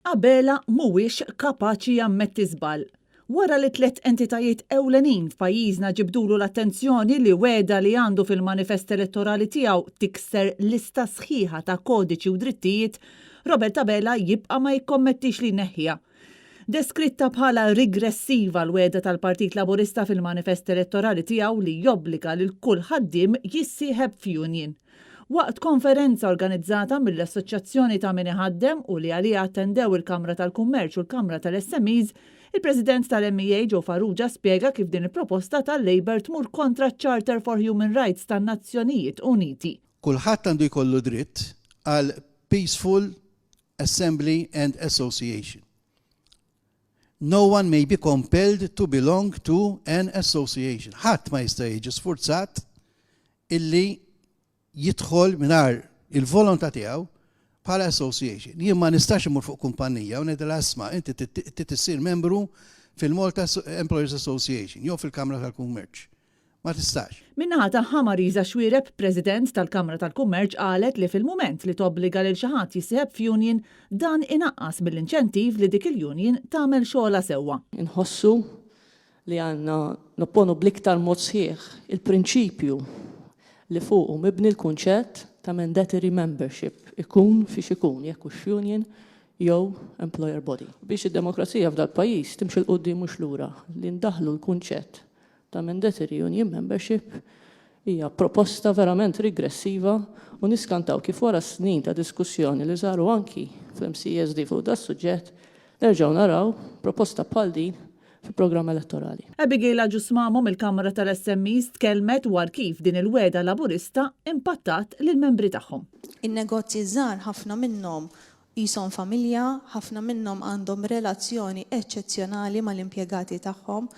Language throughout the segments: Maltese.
Abela mhuwiex kapaċi jammetti żball. Wara li tlett entitajiet ewlenin f'pajjiżna ġibdulu l-attenzjoni li wegħda li għandu fil-manifest elettorali tiegħu tikser lista sħiħa ta' kodiċi u drittijiet, Robert Abela jibqa' ma jikkommettix li jneħħiha. Deskritta bħala rigressiva l-wegħda tal-Partit Laburista fil-manifest elettorali tiegħu li jobbliga lil kull ħaddiem jissieħeb f'union. Waqt konferenza organizzata mill-Assoċjazzjoni ta' Min Iħaddem u li għaliha attendew il-Kamra tal-Kummerċ u l-Kamra tal-SMEs, il-President tal-MEA Joe Farrugia spjega kif din il-proposta tal-Labour tmur kontra ċ-Charter for Human Rights tan-Nazzjonijiet Uniti. Kulħadd għandu jkollu dritt għal peaceful assembly and association. No one may be compelled to belong to an association. Ħadd ma jista' jiġi sfurzat illi jidħol mingħajr il-volontà tiegħu bħala association. Jien ma nistax imur fuq kumpanija u ngħidilha isma' inti trid issir membru fil-Malta Employers Association jew fil-Kamra tal-Kummerċ. Ma tistax. Min-naħa tagħha Marisa Xuereb, President tal-Kamra tal-Kummerċ qalet li fil-mument li tobbliga lil xi ħadd jissieħeb f'union, dan inaqqas mill-inċentiv li dik il-union tagħmel xogħolha sewwa. Inħossu li għandna nopponu bl-iktar mod sħiħ il-prinċipju li fuqu mibni l-kunċett ta' mandatory membership, ikun fiex ikun, jekk hux union jew employer body. Biex id-demokrazija f'dal-pajjiż timxi 'l quddiem mhux lura, li ndaħħlu l-kunċett ta' mandatory union membership hija proposta verament rigressiva u niskantaw kif wara snin ta' diskussjoni li saru anki fl-MCESD fuq das-suġġett, nerġgħu naraw proposta bħal din fi programm elettorali. Abigail Agius Mamo mill-Kamra tal-SMEs tkellmet dwar kif din il-wegħda Laburista impattat lill-membri tagħhom. In-negozji ż-żgħar ħafna minnhom Qishom familja, ħafna minnhom għandhom relazzjoni eċċezzjonali mal-impjegati tagħhom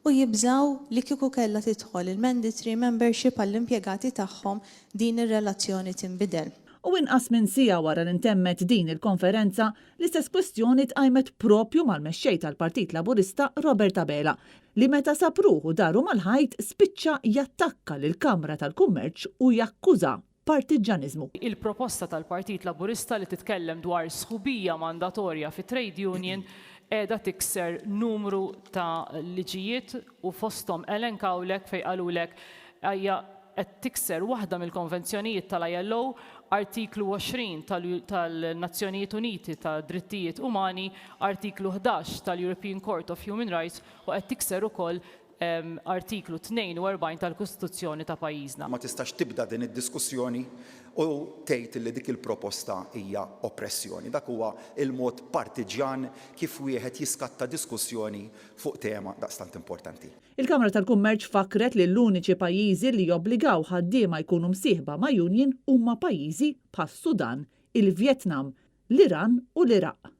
u jibżgħu li kieku kellha tidħol il-mandatory membership għall-impjegati tagħhom din ir-relazzjoni tinbidel. U inqas minn siegħa wara li ntemmet din il-konferenza, l-istess kwistjoni tqajmet proprju mal-Mexxej tal-Partit Laburista Robert Abela, li meta sab ruħu daru mal-ħajt spiċċa jattakka lill-Kamra tal-Kummerċ u jakkuża partiġġaniżmu. Il-proposta tal-Partit Laburista li titkellem dwar sħubija mandatorja fi trade union qiegħda tikser numru ta' liġijiet u fosthom elenkawlek fejn qalulek hija qed tikser waħda mill-konvenzjonijiet tal-ILO, artiklu 20 tal-Nazzjonijiet Uniti tad-Drittijiet Umani, artiklu 11 tal-European Court of Human Rights u qed tikser ukoll Artiklu 42 tal-Kostituzzjoni ta' pajjiżna. Ma tistax tibda din id-diskussjoni u tgħid li dik il-proposta hija oppressjoni. Dak huwa l-mod partiġġjan kif wieħed jiskatta diskussjoni fuq tema daqstant importanti. Il-Kamra tal-Kummerċ fakkret li l-uniċi pajjiżi li jobbligaw ħaddiema jkunu msieħba ma' union huma pajjiżi bħas-Sudan, il-Vjetnam, l-Iran u l-Iraq.